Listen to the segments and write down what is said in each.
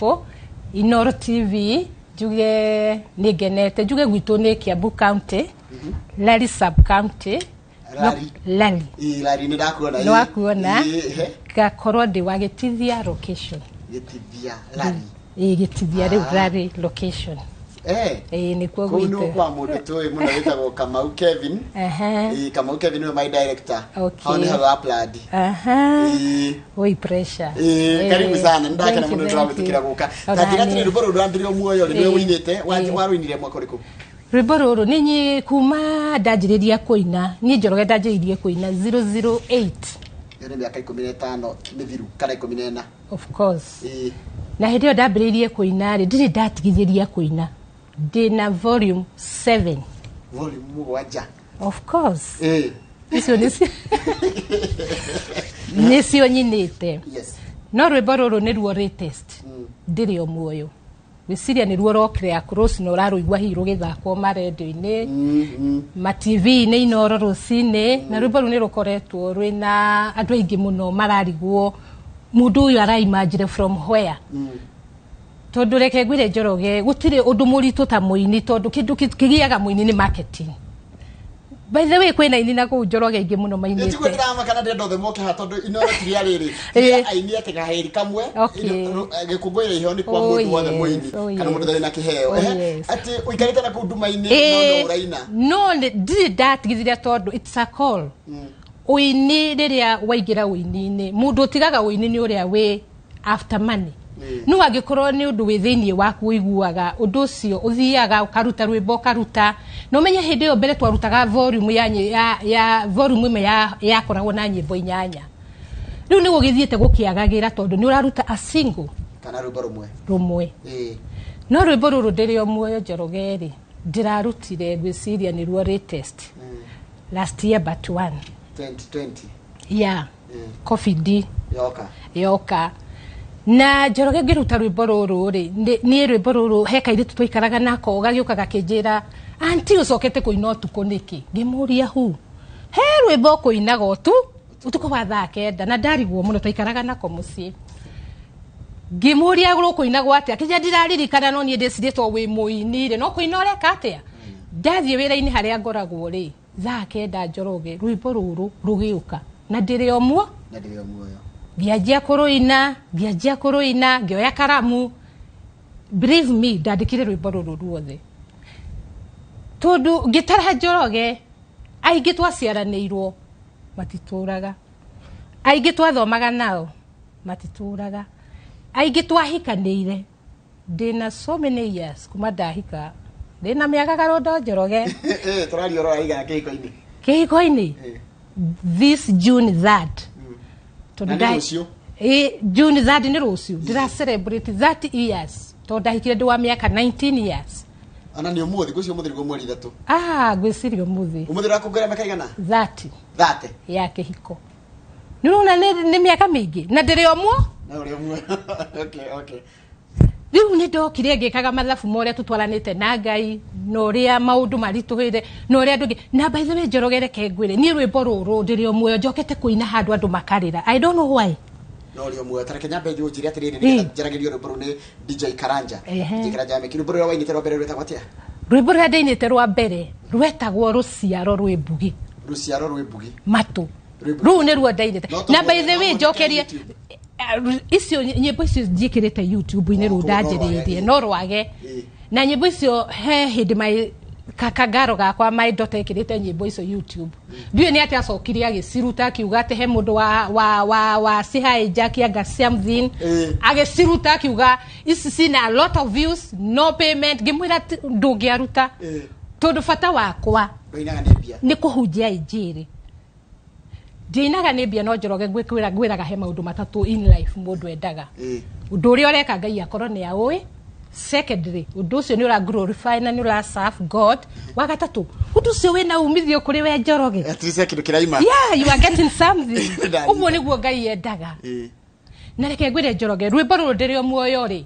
Gũkũ Inooro TV njuge nĩ ngenete, njuge gwitũ nĩ Kiambu County, Lari sub county. Lari. Lari. Ĩĩ, Lari nĩ ndakuona. Nĩ wakuona. Ĩĩ, ehe. Ngakorwo ndĩ wa Gĩtithia location. Gĩtithia Lari. Ĩĩ, Gĩtithia rĩu Lari location. Ĩĩ, nĩkuo Kũu nĩ gwitũ. kwa mũndũ tũĩ mũno wĩtagwo Kamau Kevin. Ĩĩ, Kamau Kevin nĩwe my director. Hau nĩ hau upload. Ĩĩ. Oi, pressure. Ĩĩ, karibu sana, nĩndakena Thank you, mũno thank you. ndĩragwĩtĩkĩra gũka. Ona Ta njĩra niĩ. atĩrĩ, rwĩmbo rũrũ rwambĩrĩrio muoyo rĩ, nĩwe ũinĩte, warũinire mwaka ũrĩkũ? Rwĩmbo rũrũ nĩ niĩ kuma ndanjĩrĩria kũina, niĩ Njoroge ndanjĩrĩirie kũina 008. Ĩyo nĩ mĩaka 15 mĩthiru kana 14. Of course. Na hĩndĩ ĩyo ndambĩrĩirie kũina rĩ, ndirĩ ndatigithĩria kũina, ndĩna volume 7. Volume 7. Of course. Icio nĩcio nyinĩte. No rwĩmbo rũrũ nĩruo latest, ndĩrĩ o muoyo. Gwĩciria nĩruo rokire across na ũrarũigua hihi rũgĩthakwo marendio-inĩ, ma TV-inĩ Inooro rũcinĩ, na rwĩmbo rũu nĩ rũkoretwo rwĩna andũ aingĩ mũno mararigwo mũndũ ũyũ araimanjire from where. Tondũ reke ngwĩre Njoroge, gũtirĩ ũndũ mũritũ ta mũini, tondũ kĩndũ kĩgiaga mũini nĩ marketing. By the way, kwĩna aini na kũu Njoroge aingĩ mũno mainĩte. Tiguo ndĩramaka na ndĩrenda othe moke haha tondũ Inooro ti rĩa rĩrĩ. Ti rĩa aini atĩ gahĩri kamwe. Gĩkũngũĩro iheo nĩ kwa mũndũ wothe mũini kana mũndũ wothe wĩna kĩheo. Atĩ ũikarĩte na kũu nduma-inĩ no no ũraina. No ndirĩ ndatigithĩria tondũ it's a call. Ũini rĩrĩa waingĩra ũini-inĩ, mũndũ ũtigaga ũini nĩ ũrĩa wĩ after money. No angĩkorwo nĩ ũndũ wĩ thĩinĩ waku ũiguaga ũndũ ũcio, ũthiaga ũkaruta rwĩmbo ũkaruta. Na ũmenye hĩndĩ ĩyo mbere twarutaga volume ya ya, ya volume ĩmwe ya yakoragwo na nyĩmbo 8. Rĩu nĩ gũgĩthiĩte gũkĩagagĩra tondũ nĩ ũraruta a single kana rwĩmbo rũmwe. Rũmwe. No rwĩmbo rũrũ ndĩrĩ o muoyo Njoroge rĩ, ndĩrarutire ngwĩciria nĩruo latest. Last year but one. 2020. Yeah. Covid yoka. Yoka. Na Njoroge ngĩruta rwĩmbo rũrũ rĩ, niĩ rwĩmbo rũrũ he kairĩtu twaikaraga nako gagĩũka gakĩnjĩra, "Anti, ũcokete kũina ũtukũ nĩkĩ?" Ngĩmũria hu. He rwĩmbo kũinaga ũtukũ wa thaa 9 na ndarigwo mũno, twaikaraga nako mũciĩ. Ngĩmũria rũkũinagwo atĩa, akĩnjĩra ndiraririkana, no niĩ ndĩcirĩtie to wĩ mũini rĩ, no kũina ũreka atĩa? Ndathiĩ wĩra-inĩ harĩa ngoragwo rĩ, thaa 9 Njoroge, rwĩmbo rũrũ rũgĩũka na ndĩrĩ o muo. Na ndĩrĩ o muoyo. Ngĩanjia kũrũina, ngĩanjia kũrũina, ngĩoya karamu. Believe me, ndandĩkire rwĩmbo rũrũ ruothe. Tondũ ngĩtara Njoroge, aingĩ twaciaranĩirwo matitũraga. Aingĩ twathomaga nao matitũraga. Aingĩ twahikanĩire, ndĩna so many years kuma ndahika, ndĩna mĩaka karondo Njoroge. Tũraria ũhoro wa igana kĩhiko-inĩ. Kĩhiko-inĩ? This June 3rd. Tondũ Na nĩ rũciũ? Ĩĩ, June 3rd nĩ rũciũ. Ndĩra celebrate 30 years. Tondũ ndahikire ndĩ wa mĩaka 19 years. Ona nĩ ũmũthĩ, ngwĩciria ũmũthĩ nĩguo mweri 3. Ah, ngwĩciria ũmũthĩ. Ũmũthĩ ũrakũngũĩra mĩaka igana? 30. 30. Ya kĩhiko. Nĩ ũrona nĩ mĩaka mĩingĩ na ndĩrĩ o muo. Na ũrĩ o muo. Okay. Rĩu nĩ ndokire ngĩkaga mathabu ma ũrĩa tũtwaranĩte na Ngai na ũrĩa maũndũ maritũhĩire na ũrĩa andũ angĩ. Na by the way Njoroge, reke ngwĩre, niĩ rwĩmbo rũrũ ndĩrĩ o muoyo njokete kũina handũ andũ makarĩra. I don't know why. No ũrĩ o muoyo. Ta reke nyambe njũnjĩre atĩrĩrĩ, nĩgetha njaragĩrio rwĩmbo rũu nĩ DJ Karanja. DJ Karanja Meki. Rwĩmbo rũrĩa wainĩte rwa mbere rwĩtagwo atĩa? Rwĩmbo rũrĩa ndainĩte rwa mbere rwetagwo Rũciaro Rwĩ Mbugi. Rũciaro Rwĩ Mbugi. Matũ. Rwĩ Mbugi. Rũu nĩruo ndainĩte. No Na by tondũ the way, no njokerie YouTube. Icio nyĩmbo icio njĩkĩrĩte YouTube-inĩ rũu Oh, no rwage, ndanjĩrĩirie, no rwage. Na nyĩmbo icio he hĩndĩ my kakangaro gakwa my daughter ĩkĩrĩte nyĩmbo icio YouTube. Ndiũĩ nĩ atĩ acokire agĩciruta akiuga atĩ he mũndũ wa cihijack anga something. Agĩciruta akiuga ici cina a lot of views, no payment. Ngĩmwĩra ndũngĩaruta. Tondũ bata wakwa Ndũinaga nĩ mbia. nĩ kũhunjia injiri. Ndinaga nĩ mbia, no Njoroge ngwĩkwĩra ngwĩraga he maũndũ matatũ in life mũndũ endaga. Ũndũ ũrĩa ũreka Ngai akorwo nĩ aũĩ. Secondly, ũndũ ũcio nĩ ũra glorify na nĩ ũra serve God. Wa gatatũ, ũndũ ũcio wĩna umithio kũrĩ we Njoroge. At least he kĩndũ kĩraima. Yeah, you are getting something. Ndanyita. Ũguo nĩguo Ngai endaga. Na reke ngwĩre Njoroge, rwĩmbo rũrũ ndĩrĩ o muoyo rĩ,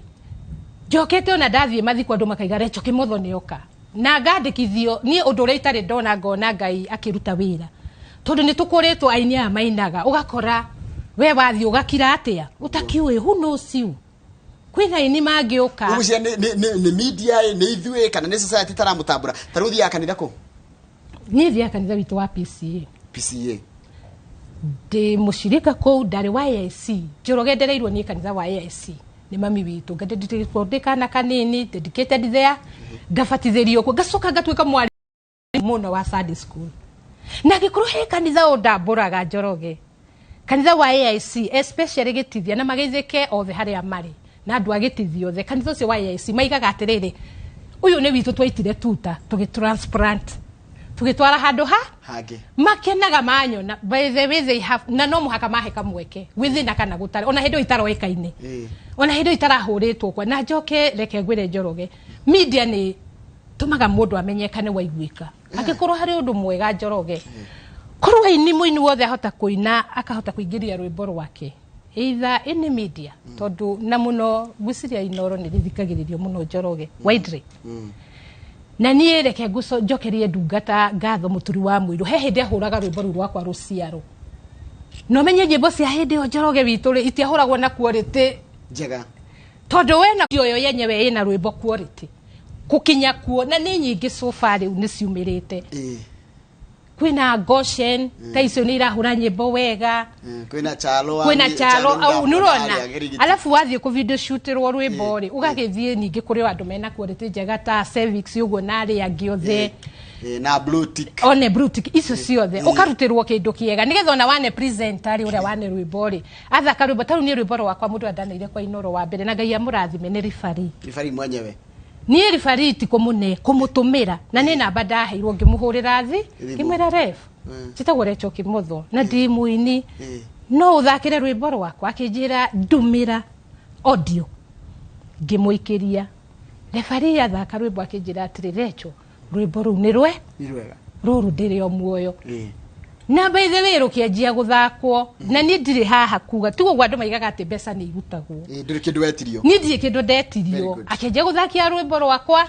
njokete ona ndathiĩ mathiko andũ makaiga Rachel Kĩmotho nĩoka. Na ngandĩkithio niĩ ũndũ ũrĩa itarĩ ndona ngona Ngai akĩruta wĩra. Tondũ nĩ tũkũrĩtwo aini aya mainaga, ũgakora we wathiĩ ũgakira atĩa, ũtakiũĩ who knows you. Kwĩna aini mangĩũka. Ũgucia nĩ media, nĩ ithuĩ kana nĩ society taramũtambũra? Ta rĩu ũthiaga kanitha kũ? Niĩ thiaga kanitha witũ wa PCA. PCA. Ndĩ mũcirika kũu, ndarĩ wa AIC. Njoroge ndereirwo niĩ kanitha wa AIC nĩ mami witũ, ngandedicate ndĩ kana kanini, dedicated there, ngabatithĩrio kuo, ngacoka ngatuĩka mwarĩ mũno wa Sunday school. Na angĩkorwo he kanitha ũndambũraga, Njoroge, kanitha wa AIC, especially Gĩtithia, na mageithĩke othe harĩa marĩ na andũ a Gĩtithia othe. Kanitha ũcio wa AIC maigaga atĩrĩrĩ, ũyũ nĩ witũ, twaitire tuta tũgĩ transplant tũgĩtwara handũ ha hangĩ. Makenaga manyona. By the way, they have na no mũhaka mahe kamweke gwĩthĩna kana gũtarĩ, ona hĩndĩ ĩyo itaroĩkaine, ona hĩndĩ ĩyo itarahũrĩtwo kwa. Na njoke reke ngwĩre, Njoroge, media nĩ tũmaga mũndũ amenyekane, waiguĩka. Angĩkorwo harĩ ũndũ mwega, Njoroge, korwo aini, mũini wothe ahota kũina, akahota kũingĩria rwĩmbo rwake either any media, tondũ na mũno ngwĩciria Inoro nĩ rĩthikagĩrĩrio mũno, Njoroge, widely. Na niĩ reke njokerie ndungata ngatho, mũturi wa mũirũ. He hĩndĩ ahũraga rwĩmbo rũu rwakwa Rũciaro, na ũmenye nyĩmbo cia hĩndĩ ĩyo, Njoroge witũ rĩ, itiahũragwo na quality njega, tondũ we na oyo yenyewe ĩna rwĩmbo quality gũkinya kuo, na nĩ nyingĩ so far rĩu nĩ ciumĩrĩte. Kwĩna Goshen, ta icio nĩ irahũra nyĩmbo wega. Kwĩna Chalo kwĩna Chalo au nĩ ũrona. Harĩa Gĩrigiti. Alafu wathiĩ kũ video shootĩrwo rwĩmbo rĩ, ũgagĩthiĩ ningĩ kũrĩ o andũ mena quality njega ta Cervix ũguo na arĩa angĩ othe. Na blue tick. One blue tick icio ciothe, ũkarutĩrwo kĩndũ kĩega nĩgetha ona wane presenter rĩ, ũrĩa wane rwĩmbo rĩ, athaka rwĩmbo ta rĩu. Niĩ rwĩmbo rwakwa mũndũ andaneire kwa Inoro wa mbere, na Ngai amũrathime, nĩ ribari. Ribari mwenyewe. Niĩ ribari ti kũmũne kũmũtũmĩra, na nĩ namba ndaheirwo, ngĩmũhũrĩra thi. Thimũ. Ngĩmwĩra, "Ref, njĩtagwo Recho Kĩmotho na ndĩ mũini, no ũthakĩre rwĩmbo rwakwa?" Akĩnjĩra, "Ndũmĩra audio." Ngĩmũikĩria. Refari athaka rwĩmbo, akĩnjĩra atĩrĩ, "Recho, rwĩmbo rũu nĩ rwe Nĩ rwega. Rũrũ ndĩrĩ o muoyo." Na by the way, rũkĩanjia gũthakwo, na niĩ ndirĩ haha kuga tiguo ũguo andũ maigaga atĩ mbeca nĩ irutagwo. Ndũrĩ kĩndũ wetirio. Niĩ ndirĩ kĩndũ Very ndetirio. good. Akĩanjia gũthakia rwĩmbo rwakwa,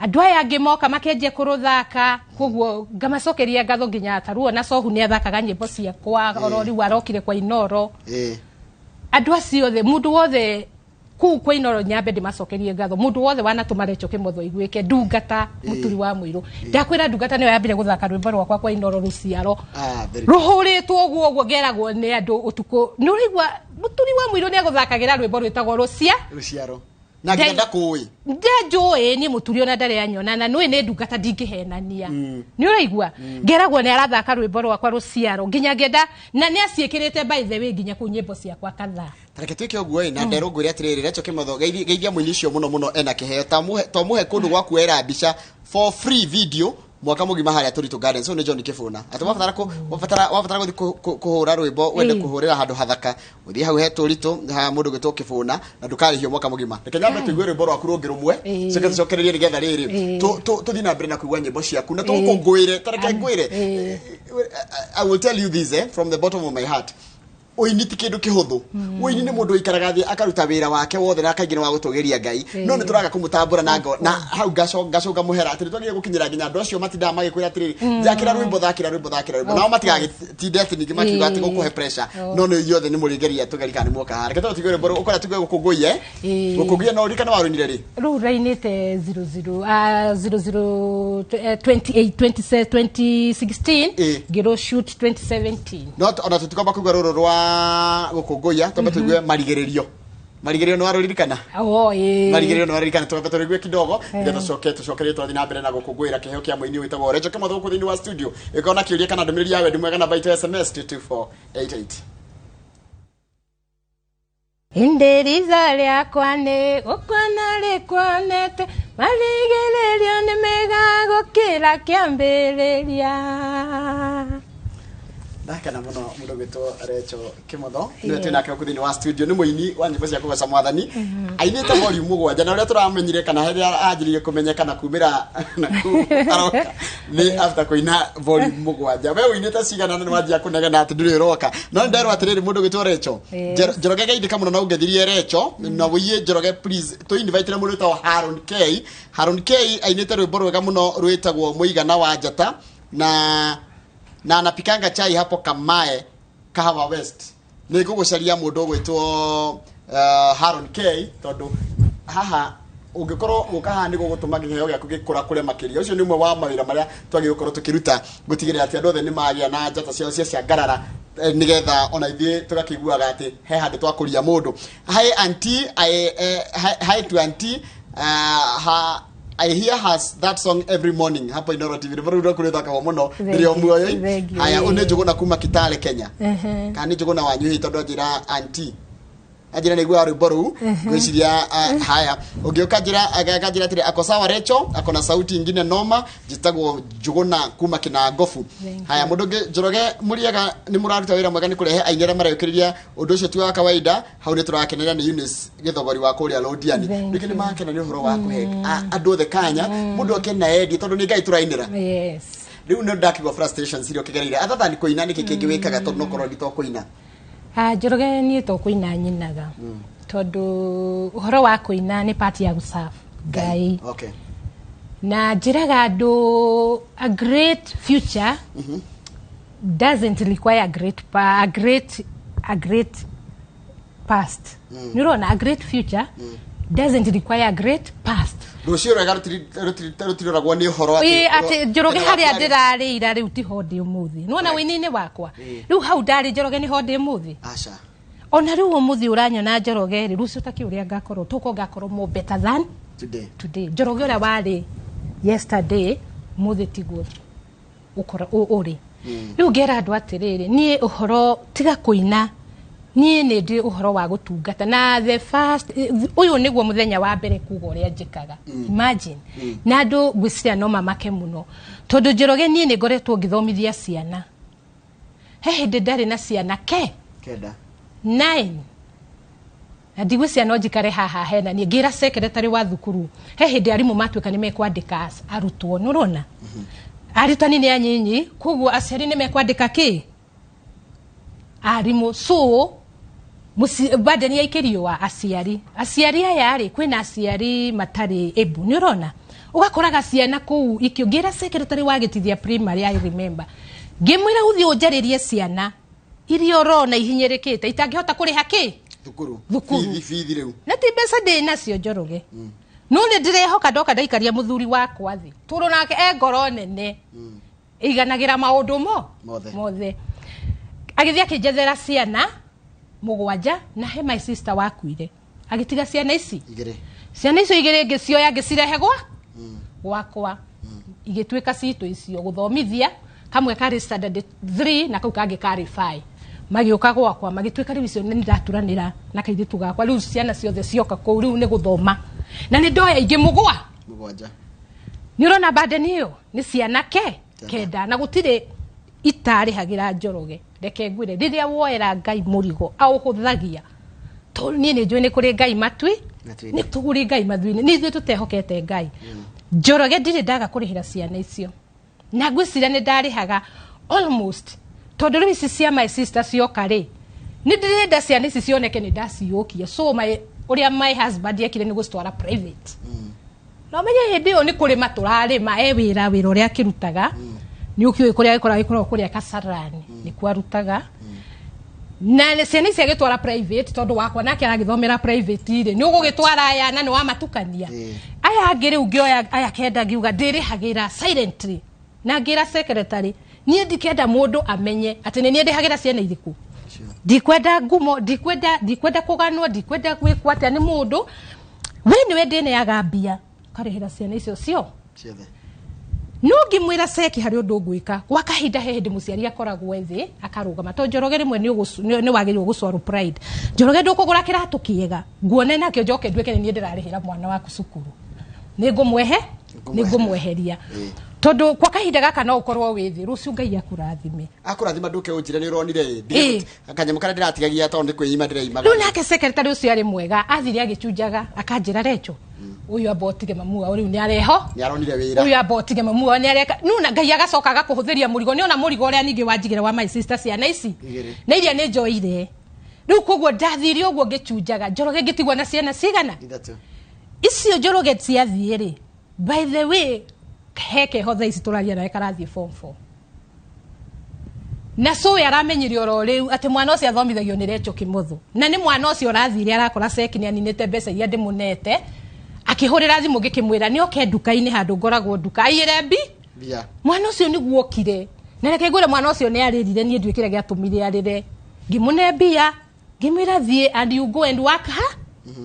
andũ aya angĩ moka makĩanjia kũrũthaka, koguo ngamacokeria ngatho. Nginya taruo na Cohu nĩ athakaga nyĩmbo ciakwa oro rĩu arokire kwa Inoro. Andũ acio othe, mũndũ wothe kũu kwa Inoro, nyambe ndĩmacokerie ngatho, mũndũ wothe wanatũma Recho Kĩmotho iguĩke, ndungata mũturi wa mũirũ. Ndakwĩra, ndungata nĩyo yambire gũthaka rwĩmbo rwakwa kwa Inoro, Rũciaro. Ah, very good. Rũhũrĩtwo ũguo ũguo, ngeragwo nĩ andũ ũtukũ, nĩ ũraigua mũturi wa mũirũ nĩ agũthakagĩra rwĩmbo rwĩtagwo Rũcia. Rũciaro na nginya ndakũĩ. Ndanjũĩ niĩ mũturi ona ndarĩ anyona, na nĩũĩ nĩ ndungata, ndingĩhenania. Nĩ ũraigua, ngeragwo nĩ arathaka rwĩmbo rwakwa Rũciaro, nginya ngenda na nĩ aciĩkĩrĩte by the way nginya kũu nyĩmbo ciakwa kadhaa. Tareke twĩke ũguo ĩ, na nderwo ngwĩre atĩrĩrĩ, Recho Kĩmotho, geithia mũini ũcio mũno mũno, ena kĩheo. Ta mũhe kũndũ gwa kuoera mbica for free, video mwaka mũgima harĩa Tũritũ Gardens. Ũyũ nĩ John Kĩbũna, atĩ wabatara wabatara gũthiĩ kũhũra rwĩmbo, wende kũhũrĩra handũ hathaka, ũthiĩ hau he Tũritũ ha mũndũ gwĩtwo Kĩbũna, na ndũkarĩhio mwaka mũgima. Reke nyambe tũigue rwĩmbo rwaku rũngĩ rũmwe, coke tũcokererie nĩgetha rĩrĩ tũthiĩ na mbere na kũigua nyĩmbo ciaku na tũgũkũngũĩre. Ta reke ngwĩre, I will tell you this from the bottom of my heart, ũini ti kĩndũ kĩhũthũ. Ũini nĩ mũndũ ũikaraga thĩ akaruta wĩra wake wothe na akaingĩ nĩ wa gũtũgĩria Ngai, no nĩ tũraga kũmũtambũra na ngo na hau ngacũnga mũhera atĩ nĩ twagĩrĩire gũkinyĩra nginya andũ acio matindaga magĩkwĩra atĩrĩrĩ, "Thakĩra rwĩmbo, thakĩra rwĩmbo, thakĩra rwĩmbo." Nao matigagĩtinde atĩ ningĩ makiuga atĩ gũkũhe pressure, no nĩ inyuothe nĩ mũrĩgeria tũgeri kana nĩ muoka haha. Reke tũtige rwĩmbo rũu ũkora tuge gũkũngũiye. Gũkũngũiya no ũririkane warũinire rĩ? Rũu rainĩte 00 00 28 20 2016, ngĩrũ shoot 2017. No ona tũtikwamba kũigua rũrũ rwa gũkũngũiya, twambe tũigue marigĩrĩrio. Marigĩrĩrio nĩ warũririkana? Oh, ĩĩ. Marigĩrĩrio nĩ warũririkana? Twambe tũrĩgue kidogo nĩgetha tũcoke tũcokerie, twathiĩ na mbere na gũkũngũĩra kĩheo kĩa mũini wĩtagwo Recho Kĩmotho gũkũ thĩinĩ wa studio. Ĩkorwo na kĩũria kana ndũmĩrĩri ya wendi mwega, namba itũ ya SMS 22488. Ĩndĩ ritho rĩakwa nĩ gũkuona rĩkuonete, marigĩrĩrio nĩ mega gũkĩra kĩambĩrĩria. Ndakena mũno mũndũ gwĩtwo Recho Kĩmotho nĩwe twĩ nake gũkũ thĩinĩ wa studio. Nĩ mũini wa nyĩmbo cia kũgoca mwathani, ainĩte volume 7, na ũrĩa tũramenyire kana harĩa anjĩrĩirie kũmenyekana kumĩra na kũu aroka nĩ after kũina volume 7. We ũinĩte cigana? Na nĩ wanjia kũnegena atĩ ndũrĩ ũroka, no nĩ nderwo atĩrĩrĩ, mũndũ gwĩtwo Recho. Njoroge, geithĩka mũno na ũngethirie Recho na wũiye. Njoroge, please tũ invite mũndũ wĩtagwo Haron K. Haron K ainĩte rwĩmbo rwega mũno rwĩtagwo Mũigana wa Njata, na anapikanga chai hapo Kamae, Kahawa West. Nĩ ngũgũcaria mũndũ ũgwĩtwo Haron K tondu haha ungikorwo guka haha niguo gutuma giheo giaku gikura kure makiria. Ucio ni umwe wa mawira maria twagire gukorwo tukiruta gutigirira ati andu othe ni magia na njata ciao cia ciangarara, nigetha ona ithuĩ tũgakĩiguaga atĩ he handũ twakũria mũndũ. Hi auntie, hi to auntie, I hear has that song every morning hapo Inooro TV. Rwĩmbo rũu rwaku rwĩthakagwo mũno Thank ndĩrĩ o you. muoyo. Thank you. Haya, ũyũ nĩ Njũgũna kuma Kitale, Kenya. Ehe. Kana nĩ Njũgũna wanyu hihi, tondũ anjĩra auntie, anjĩra nĩ iguaga rwĩmbo rũu, ngwĩciria. Haya, ũngĩũka njĩra akanjĩra atĩrĩ, ako sawa Recho, ako na sauti ingine noma. Njĩtagwo Njũgũna kuma Kĩnangobu. Thank Haya, mũndũ ũngĩ, Njoroge Mũriaga, nĩ mũraruta wĩra mwega nĩ kũrehe aini arĩa mareyũkĩrĩria, ũndũ ũcio ti wa kawaida, hau nĩ tũrakenera. Nĩ Eunice Gĩthogori wa kũrĩa Londiani. Thank Rĩngĩ nĩ makena nĩ ũhoro wa kũhe andũ othe kanya, mũndũ oke na endie, tondũ nĩ Ngai tũrainĩra. Rĩu nĩ ndakigua frustrations iria ũkĩgereire other than kũina, nĩkĩ kĩngĩ wĩkaga, tondũ nokorwo ndito kũina? Ah, Njoroge, niĩ to kũina nyinaga, tondũ ũhoro wa kũina nĩ part ya gũserve Ngai. Na njĩraga andũ, a great future doesn't require a great past. Nĩ ũrona, a great future doesn't require a great past. Rũciũ rwega rũtiroragwo nĩ ũhoro. Ĩ, atĩ Njoroge, tene harĩa waku ndĩrarĩira rĩu tiho ndĩ ũmũthĩ. Nĩwona, wĩini-inĩ wakwa rĩu hau ndarĩ, Njoroge, nĩho ndĩ ũmũthĩ? Aca. Ona rĩu ũmũthĩ ũranyona Njoroge rĩ, rũciũ takĩ ũrĩa ngakorwo tũko ngakorwo more better than today. Today. Njoroge ũrĩa warĩ yesterday, mũthĩ tiguo ũkora ũrĩ. Rĩu ngera andũ atĩrĩrĩ, niĩ ũhoro tiga kũina, niĩ nĩ ndĩ ũhoro wa gũtungata na the first, ũyũ nĩguo mũthenya wa mbere kuga ũrĩa njĩkaga. Imagine, na andũ ngwĩciria no mamake mũno, tondũ Njoroge, niĩ nĩ ngoretwo ngĩthomithia ciana. He hĩndĩ ndarĩ na ciana ke 9. 9, na ndigwĩciria no njikare haha hena niĩ ngĩra secretary wa thukuru. He hĩndĩ arimũ matuĩka nĩ mekwandĩka arutwo. Nĩ ũrona, arutani nĩ anyinyi, koguo aciari nĩ mekwandĩka kĩ arimũ, so burden yaikĩrio wa aciari. Aciari aya rĩ, kwĩna aciari matarĩ able. Nĩ ũrona, ũgakoraga ciana kũu ikio. Ngĩra secretary wa Gĩtithia Primary, I remember ngĩmwĩra, ũthiĩ ũnjarĩrie ciana iria ũrona ihinyĩrĩkĩte, itangĩhota kũrĩha kĩ thukuru. Thukuru. Bithi, bithi rĩu. Na ti mbeca ndĩ nacio, Njoroge, no nĩ ndĩrehoka ndoka ndaikaria mũthuri wakwa thĩ, tondũ nake e ngoro nene, ĩiganagĩra maũndũ mo Mothe. Mothe. Agĩthiĩ akĩnjethera ciana 7, na he my sister wakuire agĩtiga ciana ici 2. Ciana icio 2 ngĩcioya, ngĩcirehe gwa gwakwa, igĩtuĩka citũ icio gũthomithia. Kamwe karĩ standard 3 na kau kangĩ karĩ 5. Magĩũka gwakwa, magĩtuĩka rĩu icio nĩ ndaturanĩra na kairĩtu gakwa. Rĩu ciana ciothe cioka kũu rĩu nĩ gũthoma, na nĩ ndoya ingĩ mũgwa 7. Nĩ ũrona burden ĩyo nĩ ciana ke 9. 9, na gũtirĩ itarĩhagĩra. Njoroge, reke ngwĩre, rĩrĩa woera Ngai mũrigo, aũhũthagia, tondũ niĩ nĩ njũĩ nĩ kũrĩ Ngai matui Matu-inĩ. Nĩ tũgũrĩ Ngai mathu-inĩ, nĩ ithuĩ tũtehokete Ngai. Njoroge, ndirĩ ndaga kũrĩhĩra ciana icio, na ngwĩciria nĩ ndarĩhaga almost, tondũ rĩu ici cia my sister cioka rĩ, nĩ ndĩrenda ciana ici cioneke nĩ ndaciyũkia. So my, ũrĩa my husband ekire nĩ gũcitwara private. No menye hĩndĩ ĩyo nĩ kũrĩma tũrarĩma, e wĩra wĩra ũrĩa akĩrutaga nĩ ũkĩũĩ kũrĩa gĩkoragwo gĩkoragwo kũrĩa Kasarani nĩkuo arutaga, na nĩ ciana ici agĩtwara private, tondũ wakwa nake aragĩthomera private rĩ, nĩ ũgũgĩtwara aya na nĩ wamatukania. Aya angĩ rĩu ngĩoya aya 9, ngiuga ndĩrĩhagĩra silently, na ngĩra secretary, niĩ ndikenda mũndũ amenye atĩ nĩ niĩ ndĩhagĩra ciana irĩkũ. Ndikwenda ngumo, ndikwenda kũganwo, ndikwenda gwĩkwo atĩa nĩ mũndũ. We nĩwe ndĩneaga mbia ũkarĩhĩra ciana icio cio ciothe. No ngĩmwĩra seki, harĩ ũndũ ngwĩka gwa kahinda. He hĩndĩ mũciari akoragwo thĩ akarũgama, to Njoroge, rĩmwe nĩ wagĩrĩirwo gũcwaru pride. Njoroge, ndũkũgũra kĩratũ kĩega nguone nakĩo, njoke nduĩke nĩ niĩ ndĩrarĩhĩra mwana waku cukuru. Nĩ ngũmwehe, nĩ ngũmweheria, tondũ kwa kahinda gaka no ũkorwo wĩ thĩ, rũciũ Ngai akũrathime. Akũrathima, ndũke ũnjĩre nĩ ũronire. Ĩ. Kanyamũ karĩa ndĩratigagia tondũ nĩ kwĩima ndĩreimaga. Rĩu nake secretary ũcio arĩ mwega, athire agĩcunjaga, akanjĩra, "Recho, ũyũ amba ũtige mamu wao, rĩu nĩ areho." Nĩ aronire wĩra. Ũyũ amba ũtige mamu wao, nĩ areka nuna. Ngai agacoka agakũhũthĩria mũrigo. Nĩ ona mũrigo ũrĩa ningĩ wanjigĩra wa my sister, ciana ici 2. Na iria nĩ njoire rĩu. Koguo ndathire ũguo ngĩcunjaga, Njoroge, ngĩtigwo na ciana cigana? 3. Icio, Njoroge, ciathiĩ rĩ, by the way, he keho thaa ici tũraria nawe karathiĩ form 4. Na cũĩ aramenyire oro rĩu atĩ mwana ũcio athomithagio nĩ Rachel Kimotho. Na nĩ mwana ũcio ũrathire arakora ceki nĩ aninĩte mbeca iria ndĩmũnete. Akĩhũrĩra thimũ ngĩkĩmwĩra nĩ oke nduka-inĩ handũ ngoragwo nduka aiyĩre mbi. Mwana ũcio nĩguo okire. Na reke ngwĩre mwana ũcio nĩ arĩrire niĩ ndiũĩ kĩrĩa gĩatũmire arĩre. Ngĩmũne mbia, ngĩmwĩra thiĩ and you go and work hard.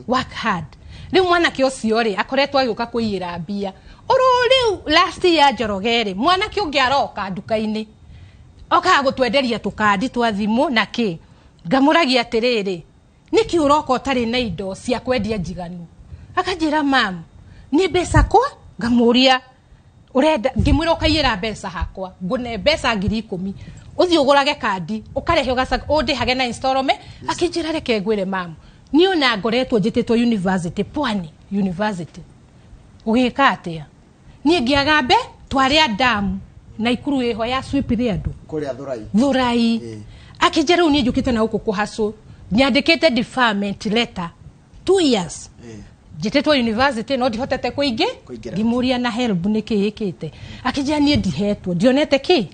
Work hard. Rĩu mwanake ũcio rĩ akoretwo agĩũka kũiyĩra mbia. Oro rĩu last year Njoroge rĩ mwanake ũngĩ aroka nduka-inĩ. Okaga gũtwenderia tũkandi twa thimũ na kĩ. Ngamũragia atĩrĩrĩ, nĩkĩ ũroka ũtarĩ na indo cia kwendia njiganu? Akanjĩra mam, nĩ mbeca kwa? Ngamũria urenda ngĩmwĩra ũkaiyĩra mbeca hakwa ngũne mbeca 10,000 ũthiĩ ũgũrage kandi ũkarehe ũndĩhage na installment. Akĩnjĩra reke ngwĩre mam, niĩ ona ngoretwo njĩtĩtwo university, Pwani University. Ũgĩka atĩa? Niĩ ngĩaga mbe twarĩa damu na ikuru ĩho ya sweep rĩ andũ kũrĩa Thurai. Thurai. Akĩnjĩra rĩu niĩ njũkĩte na gũkũ kũhacũ nyandĩkĩte deferment letter 2 years. Njĩtĩtwo university no ndihotete kũingĩ. Ngĩmũria na help nĩkĩ ĩkĩte. Akĩnjĩra niĩ ndihetwo ndionete kĩ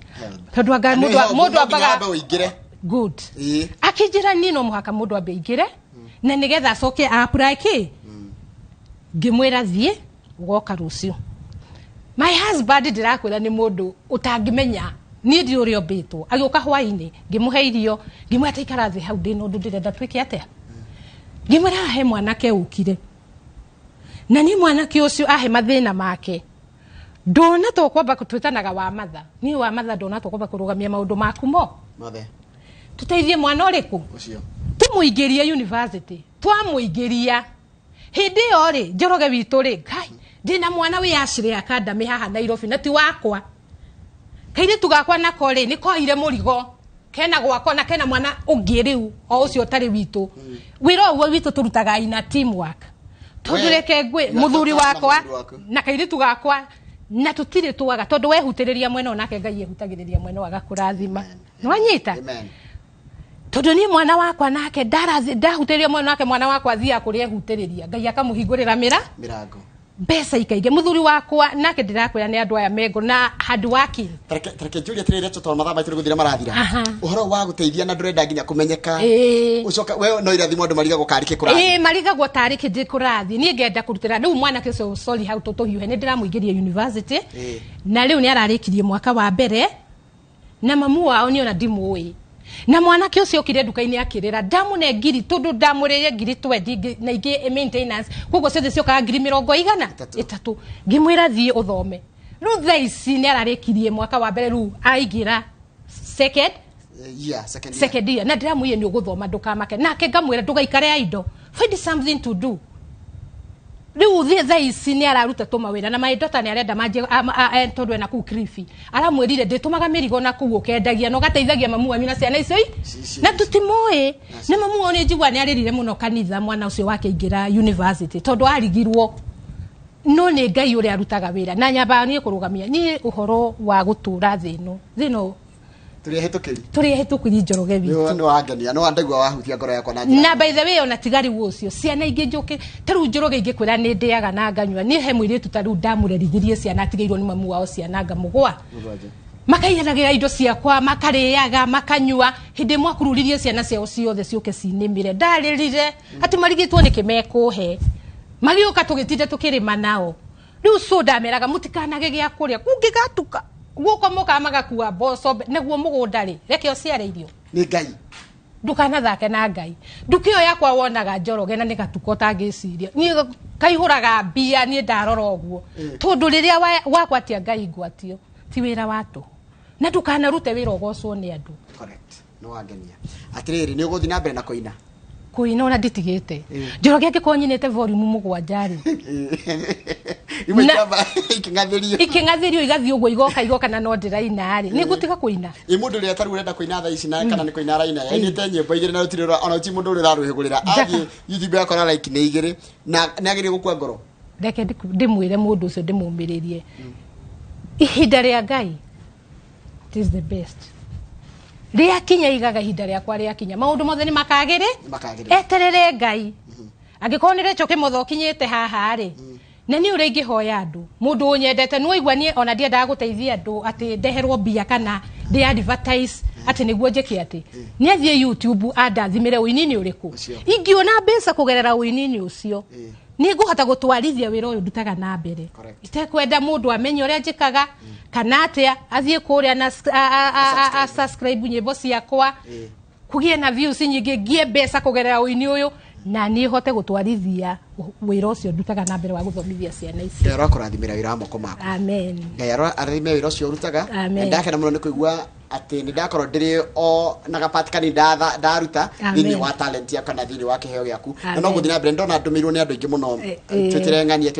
tondũ anga mũndũ ambaga good. Akĩnjĩra niĩ no mũhaka mũndũ ambe aingĩre na nĩgetha acoke apply kĩ. Ngĩmwĩra thiĩ ũgoka rũciũ. My husband ndĩrakwĩra nĩ mũndũ ũtangĩmenya niĩ ndi ũrĩa ũmbĩtwo. Agĩũka hwainĩ ngĩmũhe irio ngĩmwĩra taikara thĩ hau ndĩna ũndũ ndĩrenda twĩke atĩa. Ngĩmwĩra he mwanake ũkire na niĩ mwanake ũcio ahe mathĩna make ndona tũkwamba twĩtanaga wa matha niĩ wa matha ndona tũkwamba kũrũgamia maũndũ maku mo mothe tũteithie mwana ũrĩkũ ũcio tũmũingĩrie university. Twamũingĩria hĩndĩ ĩyo rĩ Njoroge witũ rĩ Ngai ndĩna mwana wĩ Ashley Academy haha Nairobi na ti wakwa. Kairĩtu gakwa nako rĩ nĩ koire mũrigo kena gwakwa na kena mwana ũngĩ rĩu o ũcio ũtarĩ witũ. Wĩra ũguo witũ tũrutaga ina teamwork. Tondũ reke ngwĩ mũthuri wakwa na kairĩtu gakwa na tũtirĩ twaga tondũ wehutĩrĩria mwena onake Ngai ehutagĩrĩria mwena agakũrathima. Nĩwanyita? Tondũ niĩ mwana wakwa nake ndahutĩrĩria mwena wake mwana wakwa athiaga kũrĩa ehutĩrĩria Ngai akamũhingũrĩra mĩrango mbeca ikaingĩ. Mũthuri wakwa nake ndĩrakwĩra nĩ andũ aya mengo na hard working. Tareke njũrie atĩrĩrĩ tondũ mathaa maitũ nĩ gũthira marathira. Ũhoro wa gũteithia na ndũrenda nginya kũmenyeka. Ũcoka we no irathimo andũ marigagwo karĩ kĩ kũrathiĩ. Marigagwo tarĩ kĩ kũrathiĩ. Niĩ ngenda kũrutĩra rĩu mwanake ũcio sorry hau tũhiũhe nĩ ndĩramũingĩria university. Na rĩu nĩ ararĩkirie mwaka wa mbere na mamu wao nĩ ona ndimũĩ. Na mwanake ũcio okire nduka-inĩ akĩrĩra ndamũne ngiri tondũ ndamũrĩire ngiri 20 na ingĩ maintenance koguo ciothe ciokaga ngiri 300. Ngĩmwĩra thiĩ ũthome. Rĩu thaa ici nĩ ararĩkirie mwaka wa mbere rĩu aingĩra second second year na ndĩramwĩire nĩ ũgũthoma ndũkamake. Nake ngamwĩra ndũgaikare idle, find something to do. Rĩu thaa ici nĩ araruta tũmawĩra na my daughter nĩ arenda manjie tondũ ena kũu Kilifi. Aramwĩrire ndĩtũmaga mĩrigo na kũu ũkendagia na ũgateithagia mamu wanyu na ciana icio na tũtimũĩ. Na mamu wao nĩ njigua nĩ arĩrire mũno kanitha mwana ũcio wake aingĩra university tondũ arigirwo no nĩ Ngai ũrĩa arutaga wĩra na nyambaga niĩ kũrũgamia niĩ ũhoro wa gũtũra thĩ ĩno tũrĩ ehĩtũkĩri Njoroge witũ. Nĩ wangenia nĩ wandaigua wahutia ngoro yakwa na njĩra. Na by the way ona tiga rĩu ũcio ciana ingĩ njũkĩ ta rĩu Njoroge ingĩkwĩra nĩ ndĩaga na nganyua niĩ he mũirĩtu ta rĩu ndamũrerithirie ciana atigĩirwo nĩ mamu wao ciana ngamũgwa makaiyanagĩra indo ciakwa makarĩaga makanyua hĩndĩ ĩmwe akururirie ciana ciao ciothe ciũke cinĩmĩre ndarĩrire atĩ marigĩtwo nĩkĩ mekũhe magĩũka tũgĩtinda tũkĩrĩma nao. Rĩu so ndameraga mũtikanage gĩa kũrĩa kũngĩgatuka guoko mokaga magakua mboco nĩguo mũgũnda rĩ reke ũciare irio nĩ Ngai ndũkanathake na Ngai. Nduka ĩyo yakwa wonaga Njoroge na nĩ gatuka ũtangĩciria niĩ kaihũraga mbia niĩ ndarora ũguo tondũ rĩrĩa wagwatia Ngai ngwatio ti wĩra wa tũhũ na ndũkanarute wĩra ũgocwo nĩ andũ. Correct. Nĩ wangenia. Atĩrĩrĩ nĩ ũgũthiĩ na mbere na kũina? Kũina ona nditigĩte. Njoroge angĩkorwo nyinĩte volume 7 rĩ imwe ikĩng'athĩrio ikĩng'athĩrio igathiĩ ũguo igoka igoka na no ndĩraina rĩ nĩ ngũtiga kũina. Ĩ mũndũ ũrĩa tarĩu ũrenda kũina thaa ici na kana nĩ kũina araina ainĩte nyĩmbo igĩrĩ na rũtirĩ ona ti mũndũ ũrĩa ũrarwĩhũgũrĩra athiĩ YouTube akora like nĩ igĩrĩ na nĩ agĩrĩire gũkua ngoro. Reke ndĩmwĩre mũndũ ũcio ndĩmũmĩrĩrie ihinda rĩa Ngai it is the best. Rĩakinya igaga ihinda rĩakwa rĩakinya maũndũ mothe nĩ makagĩrĩ eterere Ngai. Angĩkorwo nĩ Rachel Kimotho ũkinyĩte haha rĩ na niĩ ũrĩa ingĩhoya andũ mũndũ ũnyendete nĩ waigua niĩ ona ndiendaga gũteithia andũ atĩ ndeherwo mbia kana ndĩ advertise Atĩ nĩguo njĩke atĩ nĩ athiĩ YouTube andathimĩre ũini-inĩ ũrĩkũ. Ũcio. Ingĩona mbeca kũgerera ũini-inĩ ũcio, Ĩĩ. nĩ ngũhota gũtwarithia wĩra ũyũ ndutaga na mbere. Correct. Itekwenda mũndũ amenye ũrĩa njĩkaga kana atĩa, athiĩ kũrĩa na a subscribe nyĩmbo ciakwa, Ĩĩ. kũgĩe na views nyingĩ, ngie mbeca kũgerera ũini ũyũ, na niĩ hote gũtwarithia wĩra ũcio ndutaga na mbere wa gũthomithia ciana ici. Ngai arakũrathimĩra wĩra wa moko maku. Amen. Ngai arathime wĩra ũcio ũrutaga. Amen. Na ndakena mũno nĩ kũigua atĩ nĩ ndakorwo ndĩrĩ o na gapati kanini ndaruta Amen. thĩinĩ wa talent yaku kana thĩinĩ wa kĩheo gĩaku, na Amen. no gũthiĩ na mbere. Ndona ndũmĩirwo nĩ andũ aingĩ mũno, Eh. twĩtĩre ng'ania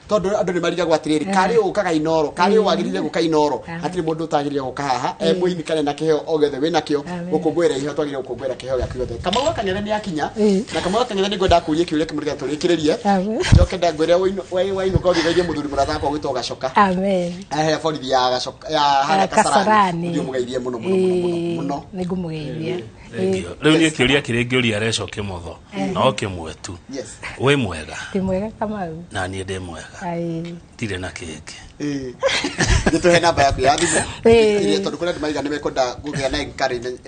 tondũ andũ nĩ marigagwo atĩrĩrĩ, karĩ ũkaga Inoro, karĩ wagĩrĩire gũka Inoro? Amen. Hatirĩ mũndũ ũtagĩrĩire gũka haha e mũini kana na kĩheo o gĩothe wĩnakĩo. Amen. Gũkũngũĩra iheo, twagĩrĩire gũkũngũĩra kĩheo gĩaku gĩothe. Kamau wa Kang'ethe nĩ akinya, na Kamau wa Kang'ethe nĩ ngwenda kũria kĩũria kĩmwe nĩgetha tũrĩkĩrĩrie. Amen. Njoke ndangwĩre wainũka ũthiĩ mũthuri mũrata wakwa gwĩtwo Gacoka. Amen. Ahe borithi ya Gacoka ya harĩa Kasarani. Kasarani, ũthiĩ ũmũgeithie mũno mũno mũno mũno mũno. Nĩ ngũmũgeithia. Thank you. Rĩu niĩ kĩũria kĩrĩa ngĩũria Reco Kĩmotho no kĩmwe tu. Yes. Wĩ mwega? Ndĩ mwega, Kamau. Na niĩ ndĩ mwega. Ai. Ndirĩ na kĩngĩ. Nĩ tũhe namba yaku ya thimũ Ĩĩ. iria tondũ kũrĩ andũ maiga nĩ mekwenda kũgĩa na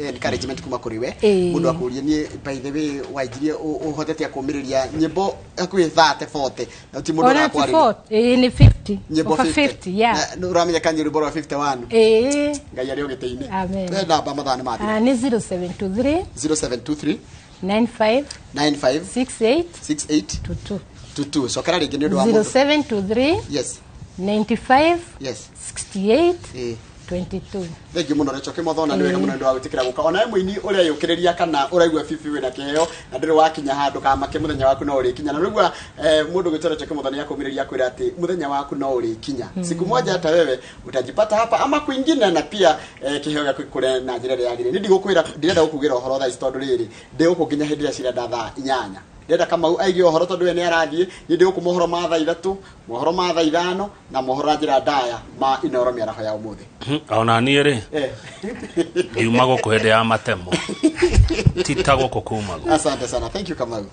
encouragement kuma kũrĩ we. Ĩĩ. Mũndũ akũrie, niĩ by the way wanjirie ũhotete kũmĩrĩria nyĩmbo hakuhĩ 30, 40, na ti mũndũ Ona ti ũrakwarĩria. 40, ĩĩ, nĩ 50. Nyĩmbo Over 50. 50, yeah. Na nĩ ũramenyeka nyĩmbo rwa 51. Ĩĩ. Ngai arĩ o gĩtĩ-inĩ. Amen. Tũhe namba, mathaa nĩ mathira. Ah, nĩ 0723 0723 95 95 68 68 22. 22. Cokera rĩngĩ nĩ ũndũ wa mũndũ. 0723 Yes. 95 Yes. 68 Ĩĩ. 22. Thengiũ mũno, Recho Kĩmotho, na nĩ wega mũno nĩ ũndũ wa gwĩtĩkĩra gũka. Ona we mũini ũrĩa yũkĩrĩria kana ũraigua bibi wĩna kĩheo na ndũrĩ wakinya handũ kamake, mũthenya waku no ũrĩkinya. Na rĩu mũndũ gwĩtwo Recho Kĩmotho nĩ akũmĩrĩria kwĩra atĩ mũthenya waku no ũrĩkinya, siku moja hata wewe utajipata hapa ama kwingine, na pia kĩheo gĩaku gĩkũre na njĩra ĩrĩa yagĩrĩire. Nĩ ndigũkwĩra, ndirenda gũkugĩra ũhoro thaa ici tondũ rĩrĩ ndĩ gũkũ nginya hĩndĩ ĩrĩa cirenda thaa 8. Ndĩrenda Kamau aigie ũhoro tondũ we nĩ arathiĩ. Niĩ ndĩ gũkũ mohoro ma thaa 3, mohoro ma thaa 5, na mohoro na njĩra ndaya ma Inoro mĩaraho ya ũmũthĩ. Ona niĩ rĩ, ngiuma gũkũ hĩndĩ ya matemo, ti ta gũkũ kumagwo. Asante sana, thank you, Kamau.